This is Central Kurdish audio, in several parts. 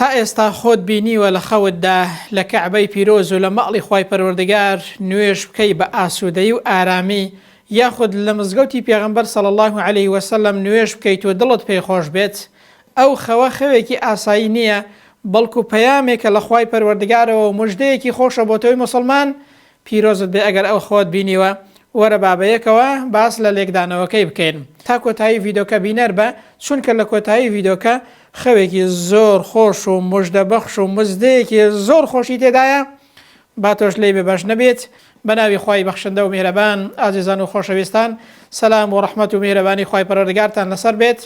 تا ئێستا خۆت بینیوە لە خەوتدا لە کەعبەی پیرۆز و لە ماڵی خوای پەروەردگار نوێژ بکەی بە ئاسوودەیی و ئارامی یاخود لە مزگەوتی پێغەمبەر صلی اللە علیه وسلم نوێژ بکەیت و دڵت پێی خۆش بێت؟ ئەو خەوە خەوێکی ئاسایی نییە بەڵکو پەیامێکە لە خوای پەروەردگارەوە و مژدەیەکی خۆشە بۆ تۆی موسڵمان پیرۆزت بێ ئەگەر ئەو خەوەت بینیوە وەرە با بەیەکەوە باس لە لێکدانەوەکەی بکەین تا کۆتایی ڤیدۆکە بینەر بە چونکە لە کۆتایی ڤیدۆکە خەوێکی زۆر خۆش و مژدە بەخش و مزدەیەکی زۆر خۆشی تێدایە با تۆش لێی بێ بەش نەبیت بەناوی خوای بەخشندە و میهرەبان ئازیزان و خۆشەویستان سەلام و ڕەحمەت و میهرەبانی خوای پەروەردگارتان لەسەر بێت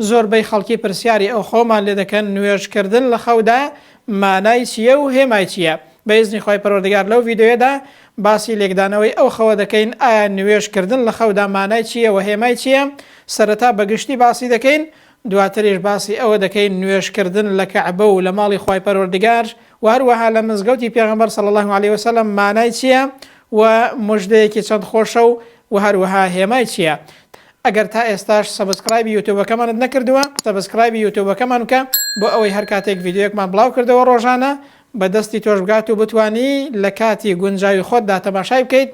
زۆربەی خەڵکی پرسیاری ئەو خەومان لێ دەکەن نوێژکردن لە خەودا مانای چییە و هێمای چییە؟ بە ئیزنی خوای پەروەردگار لەو ڤیدۆیەدا باسی لێکدانەوەی ئەو خەوە دەکەین ئایا نوێژ کردن لە خەودا مانای چییە وە هێمای چییە سەرەتا بە گشتی باسی دەکەین دواتریش باسی ئەوە دەکەین نوێژ کردن لە کەعبە و لە ماڵی خوای پەروەردگار وە هەروەها لە مزگەوتی پێغەمبەر صلی اللە علیە وسلم مانای چییە و مژدەیەکی چەند خۆشە و وە هەروەها هێمای چییە ئەگەر تا ئێستاش subscribe ی یوتوبەکەمانت نەکردووە subscribe ی یوتوبەکەمان بکە بۆ ئەوەی هەر کاتێک ڤیدیۆیەکمان بڵاو کردەوە ڕۆژانە بە دەستی تۆش بگات و بتوانی لە کاتی گونجاوی خۆتدا تەماشای بکەیت،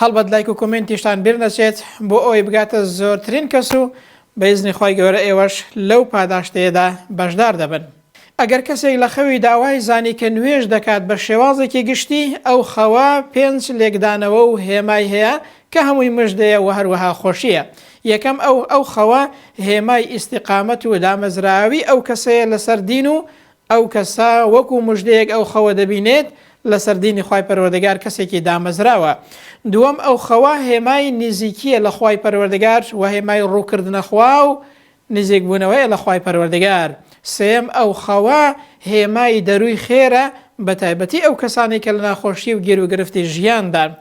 هەڵبەت لایک و کۆمێنتیشتان بیر نەچێت بۆ ئەوەی بگاتە زۆرترین کەس و بە ئیزنی خوای گەورە ئێوەش لەو پاداشتەیەدا بەشدار دەبن. ئەگەر کەسێک لە خەویدا وای زانی کە نوێژ دەکات بە شێوازێکی گشتی ئەو خەوە پێنج لێکدانەوە و هێمای هەیە کە هەمووی مژدەیە وە هەروەها خۆشییە. یەکەم ئەو ئەو خەوە هێمای ئیستیقامەت و دامەزراوی ئەو کەسەیە لەسەر دین و ئەو کەسە وەکو مژدەیەک ئەو خەوە دەبینێت لەسەر دینی خوای پەروەردگار کەسێکی دامەزراوە. دووەم ئەو خەوە هێمای نزیکیە لە خوای پەروەردگار وە هێمای ڕووکردنە خوا و نزیک بوونەوەیە لە خوای پەروەردگار. سێیەم ئەو خەوە هێمای دەرووی خێرە بەتایبەتی ئەو کەسانەی کە لە ناخۆشی و گیروگرفتی ژیاندان.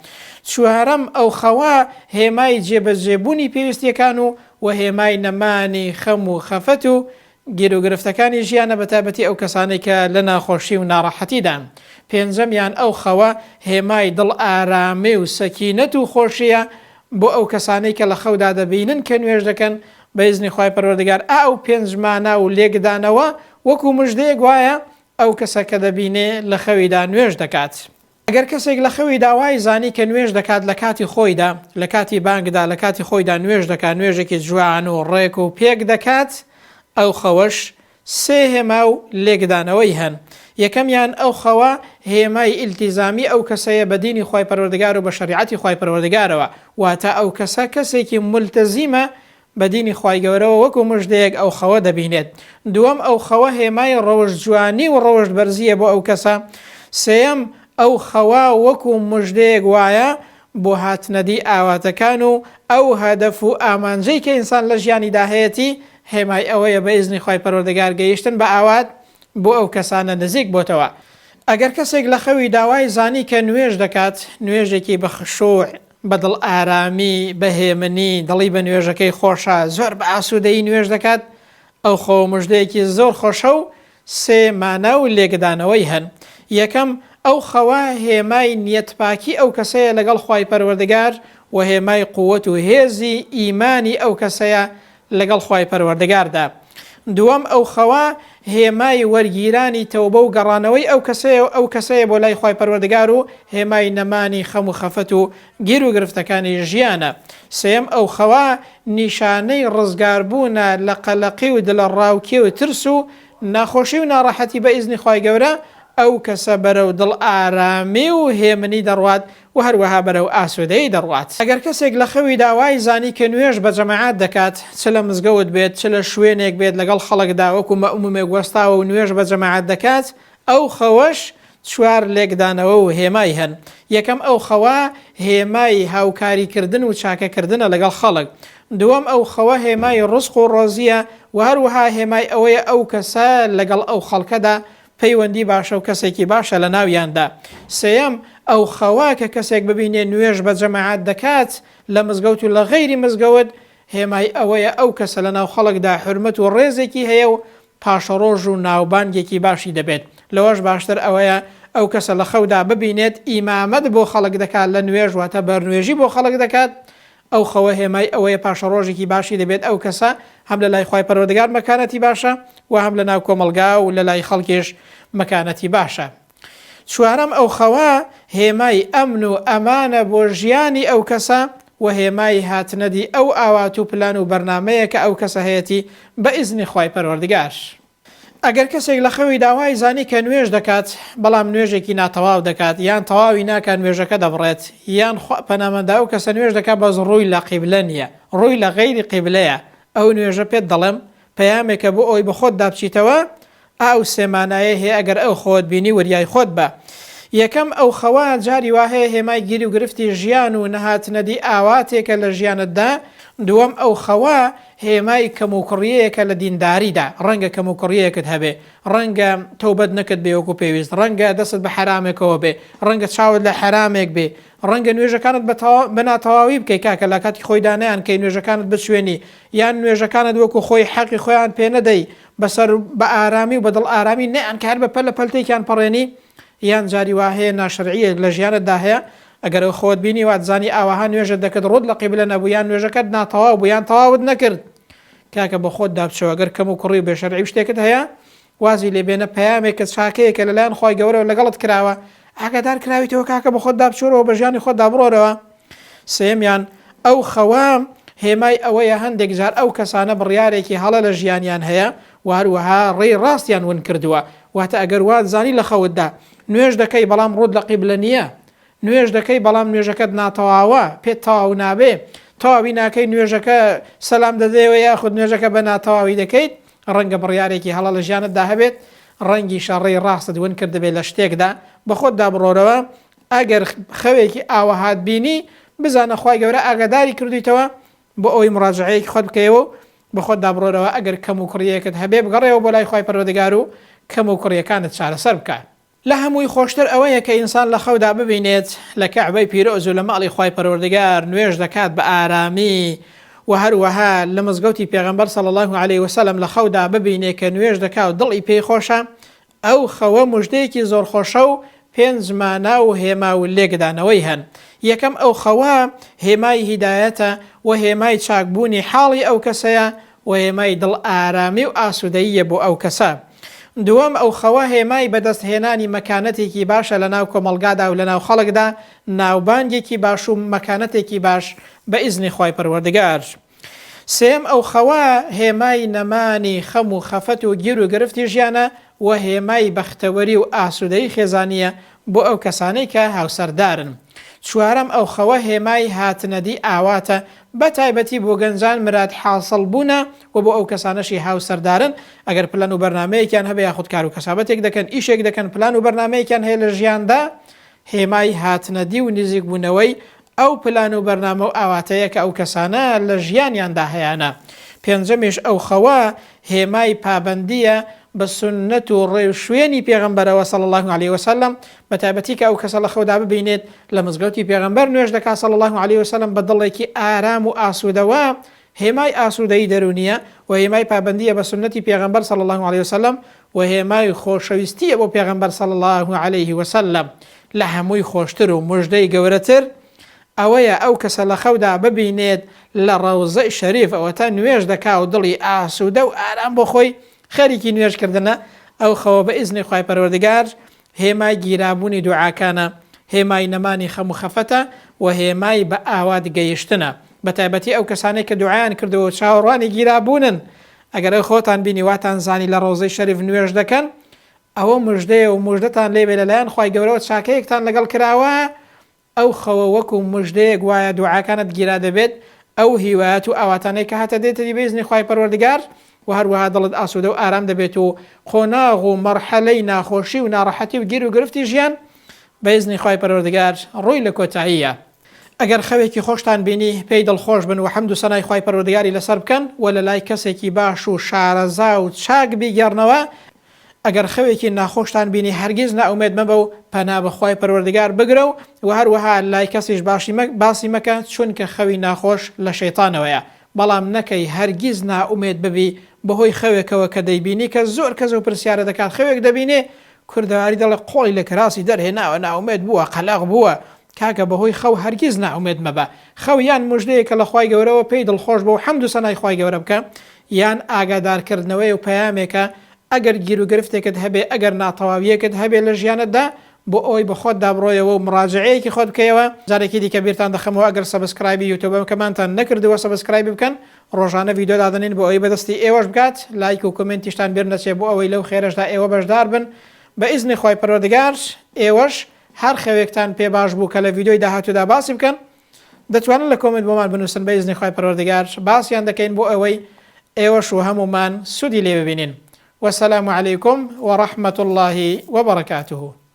چوارەم ئەو خەوە هێمای جێبەجێبوونی پێویستیەکان و وە هێمای نەمانی خەم و خەفەت و گیروگرفتەکانی ژیانە بەتایبەتی ئەو کەسانەی کە لە ناخۆشی و ناڕەحەتیدان. پێنجەمیان ئەو خەوە هێمای دڵ ئارامی و سەکینەت و خۆشیە بۆ ئەو کەسانەی کە لە خەودا دەبینن کە نوێژ دەکەن بە ئیزنی خوای پەروەردگار ئا ئەو پێنج مانا و لێکدانەوە وەکو مژدەیەک وایە ئەو کەسە کە دەبینێ لە خەویدا نوێژ دەکات. ئەگەر کەسێک لە خەویدا وای زانی کە نوێژ دەکات لە کاتی خۆیدا، لە کاتی بانگدا لە کاتی خۆیدا نوێژ دەکات، نوێژێکی جوان و ڕێک و پێک دەکات، ئەو خەوەش سێ هێما و لێکدانەوەی هەن. یەکەمیان ئەو خەوە هێمای ئیلتیزامی ئەو کەسەیە بە دینی خوای پەروەردگار و بە شەریعەتی خوای پەروەردگارەوە، واتە ئەو کەسە کەسێکی مولتەزیمە بە دینی خوای گەورەوە وەکو مژدەیەک ئەو خەوە دەبینێت. دووەم، ئەو خەوە هێمای ڕەوشت جوانی و ڕەوشت بەرزییە بۆ ئەو کەسە. سێیەم، ئەو خەوە وەکو مژدەیەک وایە بۆ هاتنەدی ئاواتەکان و ئەو هەدەف و ئامانجەی کە ئینسان لە ژیانیدا هەیەتی، هێمای ئەوەیە بە ئیزنی خوای پەروەردگار گەیشتن بە ئاوات بۆ ئەو کەسانە نزیک بۆتەوە. ئەگەر کەسێک لە خەویدا وای زانی کە نوێژ دەکات، نوێژێکی بە خشوع، بە دڵ ئارامی، بە هێمنی، دڵی بە نوێژەکەی خۆشە، زۆر بە ئاسوودەیی نوێژ دەکات، ئەو خۆ مژدەیەکی زۆر خۆشە و سێ مانا و لێکدانەوەی هەن. یەکەم، ئەو خەوە هێمای نیەتپاکی ئەو کەسەیە لەگەڵ خوای پەروەردگار و هێمای قووەت و هێزی ئیمانی ئەو کەسەیە لەگەڵ خوای پەروەردگاردا. دووەم، ئەو خەوە هێمای وەرگیرانی تەوبە و گەڕانەوەی ئەو کەسەیە ئەو کەسەیە بۆ لای خوای پەروەردگار و هێمای نەمانی خەم و خەفەت و گیر و گرفتەکانی ژیانە. سێیەم، ئەو خەوە نیشانەی ڕزگاربوونە لە قەلەقی و دڵەڕاوکێ و ترس و ناخۆشی و ناڕەحەتی بە ئیزنی خوای گەورە ئەو کەسە بەرەو دڵ ئارامی و هێمنی دەڕوات و هەروەها بەرەو ئاسوودەیی دەڕوات. ئەگەر کەسێک لە خەویدا وای زانی کە نوێژ بە جەماعەت دەکات، چ لە مزگەوت بێت، چ لە شوێنێک بێت لەگەڵ خەڵکدا وەکو مەئمومێک وەستاوە و نوێژ بە جەماعەت دەکات، ئەو خەوەش چوار لێکدانەوە و هێمای هەن. یەکەم، ئەو خەوە هێمای هاوکاریکردن و چاکەکردنە لەگەڵ خەڵک. دووەم، ئەو خەوە هێمای ڕزق و ڕۆزییە و هەروەها هێمای ئەوەیە ئەو کەسە لەگەڵ ئەو خەڵکەدا پەیوەندی باشە و کەسێکی باشە لە ناویاندا. سێیەم، ئەو خەوە کە کەسێک ببینێ نوێژ بە جەماعەت دەکات لە مزگەوت و لە غەیری مزگەوت، هێمای ئەوەیە ئەو کەسە لە ناو خەڵکدا حورمەت و ڕێزێکی هەیە و پاشەڕۆژ و ناوبانگێکی باشی دەبێت. لەوەش باشتر ئەوەیە ئەو کەسە لە خەودا ببینێت ئیمامەت بۆ خەڵک دەکات لە نوێژ واتە بەرنوێژی بۆ خەڵک دەکات. ئەو خەوە هێمای ئەوەیە پاشەڕۆژێکی باشی دەبێت ئەو کەسە هەم لە لای خوای پەروەردگار مەکانەتی باشە و هەم لە ناو کۆمەڵگا و لە لای خەڵکیش مەکانەتی باشە. چوارەم ئەو خەوە هێمای ئەمن و ئەمانە بۆ ژیانی ئەو کەسە و هێمای هاتنەدی ئەو ئاوات و پلان و بەرنامەیە کە ئەو کەسە هەیەتی بە ئیزنی خوای پەروەردگار. ئەگەر کەسێک لە خەویدا وای زانی کە نوێژ دەکات بەڵام نوێژێکی ناتەواو دەکات یان تەواوی ناکات نوێژەکە دەبڕێت یان خوا پەنامان دا ئەو کەسە نوێژ دەکات بەس ڕووی لە قیبلە نییە ڕووی لە غەیری قیبلەیە ئەو نوێژە پێت دەڵێم پەیامێکە بۆ ئەوەی بە خۆتدا بچیتەوە ئا ئەو سێ مانایەی هەیە ئەگەر ئەو خەوەت بینی وریای خۆت بە. یەکەم، ئەو خەوە جاری وا هەیە هێمای گیر و گرفتی ژیان و نەهاتنەدی ئاواتێکە لە ژیانتدا، دووەم، ئەو خەوە هێمای کەموکوڕییەکە لە دینداریدا، ڕەنگە کەموکوڕییەکت هەبێ، ڕەنگە تەوبەت نەکردبێ وەکو پێویست، ڕەنگە دەستت بە حەرامێکەوە بێ، ڕەنگە چاوت لە حەرامێک بێ، ڕەنگە نوێژەکانت بە بە ناتەواوی بکەی کاکە لە کاتی خۆیدا نەیانکەی نوێژەکانت بچوێنی یان نوێژەکانت وەکو خۆی حەقی خۆیان پێ نەدەی بەسەر بە ئارامی و بە دڵ ئارامی نەیان کە هەر بە پەلە پەلتێکیان پەڕێنی یان جاری وا هەیە ناشەرعیەک لە ژیانتدا هەیە ئەگەر ئەو خەوت بینی وات زانی ئاوەها نوێژت دەکرد ڕووت لە قیبلە نەبوو یان نوێژەکەت ناتەواو بوو یان تەواوت نەکرد کاکە بە خۆتدا بچەوە گەر کەم و کوڕی و بێشەرعی و شتێکت هەیە وازی لێ بێنە پەیامێکە چاکەیەکە لەلایەن خوای گەورەوە لەگەڵت کراوە ئاگادار کراویتەوە کاکە بە خۆتدا بچۆرەوە بە ژیانی خۆتدا بڕۆرەوە سێیەمیان، ئەو خەوە هێمای ئەوەیە هەندێک جار ئەو کەسانە بڕیارێکی هەڵە لە ژیانیان هەیە و هەروەها ڕێی ڕاستیان ون کردووە، واتە ئەگەر وات زانی لە خەوتدا نوێژ دەکەی بەڵام ڕووت لە قیبلە نییە، نوێژ دەکەی بەڵام نوێژەکەت ناتەواوە، پێت تەواو نابێ، تەواوی ناکەی نوێژەکە سەلام دەدەیەوە یاخود نوێژەکە بە ناتەواوی دەکەیت، ڕەنگە بڕیارێکی هەڵە لە ژیانتدا هەبێت، ڕەنگیشە ڕێی ڕاستت ون کردبێ لە شتێکدا، بە خۆتدا بڕۆرەوە، ئەگەر خەوێکی ئاوەهات بینی بزانە خوای گەورە ئاگاداری کردویتەوە بۆ ئەوەی مڕاجەعەیەکی خۆت بکەیەوە و بەخۆتدا بڕۆرەوە ئەگەر کەم و کوڕیەکت هەبێ بگەڕێوە بۆ لای خوای پەروەردگار و کەم و کوڕیەکانت چارەسەر بکە. لە هەمووی خۆشتر ئەوەیە کە ئینسان لە خەودا ببینێت لە کەعبەی پیرۆز و لە ماڵی خوای پەروەردگار نوێژ دەکات بە ئارامی و هەروەها لە مزگەوتی پێغەمبەر صلی اللە علیه وسلم لە خەودا ببینێ کە نوێژ دەکا و دڵی پێی خۆشە ئەو خەوە موژدەیەکی زۆر خۆشە و پێنج مانا و هێما و لێکدانەوەی هەن. یەکەم ئەو خەوە هێمای هیدایەتە و هێمای چاکبوونی حاڵی ئەو کەسەیە و هێمای دڵ ئارامی و ئاسوودەییە بۆ ئەو کەسە. دووەم ئەو خەوە هێمای بەدەست هێنانی مەکانەتێکی باشە لەناو کۆمەڵگادا و لەناو خەڵکدا ناوبانگێکی باش و مەکانەتێکی باش بە ئیزنی خوای پەروەردگار. سێیەم، ئەو خەوە هێمای نەمانی خەم و خەفەت و گیر و گرفتی ژیانە و هێمای بەختەوەری و ئاسوودەیی خێزانییە بۆ ئەو کەسانەی کە هاوسەردارن. چوارەم، ئەو خەوە هێمای هاتنەدی ئاواتە، بە تایبەتی بۆ گەنجان مراد حاسڵ بوونە و بۆ ئەو کەسانەشی هاوسەردارن ئەگەر پلان و بەرنامەیەکیان هەبێ یاخود کار و کەسابەتێک دەکەن، ئیشێک دەکەن، پلان و بەرنامەیەکیان هەیە لە ژیاندا، هێمای هاتنەدی و نزیکبوونەوەی ئەو پلان و بەرنامە و ئاواتەیە کە ئەو کەسانە لە ژیانیاندا هەیانە. پێنجەمیش ئەو خەوە هێمای پابەندییە بە سوننەت و ڕێوشوێنی پێغەمبەرەوە صلی اللە علیە وسلم، بەتایبەتی کە ئەو کەسە لە خەودا ببینێت لە مزگەوتی پێغەمبەر نوێژ دەکات صلی اللە علیە وسلم بە دڵێکی ئارام و ئاسوودەوە، هێمای ئاسوودەیی دەروونییە و هێمای پابەندییە بە سوننەتی پێغەمبەر صلی اللە علیە وسلم و هێمای خۆشەویستییە بۆ پێغەمبەر صلی اللە علیه وسلم. لە هەمووی خۆشتر و موژدەی گەورەتر ئەوەیە ئەو کەسە لە خەودا ببینێت لە ڕەوزەی شەریف ئەوەتا نوێژ دەکا و دڵی ئاسوودە و ئارام بۆ خۆی خەریکی نوێژ کردنە، ئەو خەوە بە ئیزنی خوای پەروەردگار هێمای گیرابوونی دوعاکانە، هێمای نەمانی خەم و خەفەتە و هێمای بە ئاوات گەیشتنە، بەتایبەتی ئەو کەسانەی کە دوعایان کردووە و چاوەڕوانی گیرابوونن، ئەگەر ئەو خەوەتان بینی واتان زانی لە ڕەوزەی شەریف نوێژ دەکەن، ئەوە مژدەیە و مژدەتان لێ بێ لەلایەن خوای گەورەوە چاکەیەکتان لەگەڵ کراوە، ئەو خەوە وەکو مژدەیەک وایە دوعاکانت گیرا دەبێت، ئەو هیوایەت و ئاواتانەی کە هەتە دێتە دی بە ئیزنی خوای پەروەردگار، وە هەروەها دڵت ئاسوودە و ئارام دەبێت و قۆناغ و مەرحەلەی ناخۆشی و ناڕەحەتی و گیر و گرفتی ژیان بە ئیزنی خوای پەروەردگار ڕووی لە کۆتاییە. ئەگەر خەوێکی خۆشتان بینی پێی دڵخۆش بن و حەمد و سەنای خوای پەروەردگاری لەسەر بکەن وە لەلای کەسێکی باش و شارەزا و چاک بیگێڕنەوە، ئەگەر خەوێکی ناخۆشتان بینی هەرگیز نائومێد مەبە و پەنا بە خوای پەروەردگار بگرە و وە هەروەها لای کەسیش باشی باسی مەکە چونکە خەوی ناخۆش لە شەیتانەوەیە بەڵام نەکەی هەرگیز نائومێد ببی بەهۆی خەوێکەوە کە دەیبینی کە زۆر کەس ئەو پرسیارە دەکات خەوێک دەبینێ کوردەواری دەڵێ قۆڵی لە کراسی دەرهێناوە نائومێد بووە قەلەق بووە. کاکە بەهۆی خەو هەرگیز نائومێد مەبە، خەو یان موژدەیەکە لە خوای گەورەوە پێی دڵخۆش بە و حەمد و سەنای خوای گەورە بکە، یان ئاگادارکردنەوەیە و پەیامێکە ئەگەر گیروگرفتێکت هەبێ ئەگەر ناتەواوییەکت هەبێ لە ژیانتدا بۆ ئەوەی بە خۆتدا بڕۆیەوە و مڕاجەعەیەکی خۆت بکەیەوە، جارێکی دیکە بیرتان دەخەمەوە ئەگەر subscribe ی یوتوبەکەمانتان نەکردووە subscribe ی بکەن، ڕۆژانە ڤیدیۆ دادەنێین بۆ ئەوەی بەدەستی ئێوەش بگات، لایک و کۆمێنتیشتان بیر نەچێ بۆ ئەوەی لەو خێرەشدا ئێوە بەشدار بن بە ئیزنی خوای پەروەردگار ئێوەش هەر خەوێکتان پێ باش بوو کە لە ڤیدیۆی داهاتوودا باسی بکەن دەتوانن لە کۆمێنت بۆمان بنووسن بە ئیزنی خوای پەروەردگار باسیان دەکەین بۆ ئەوەی ئێوەش و هەموومان سوودی لێ ببینین وسلام علیکم ورحمة اللە وبرکاته.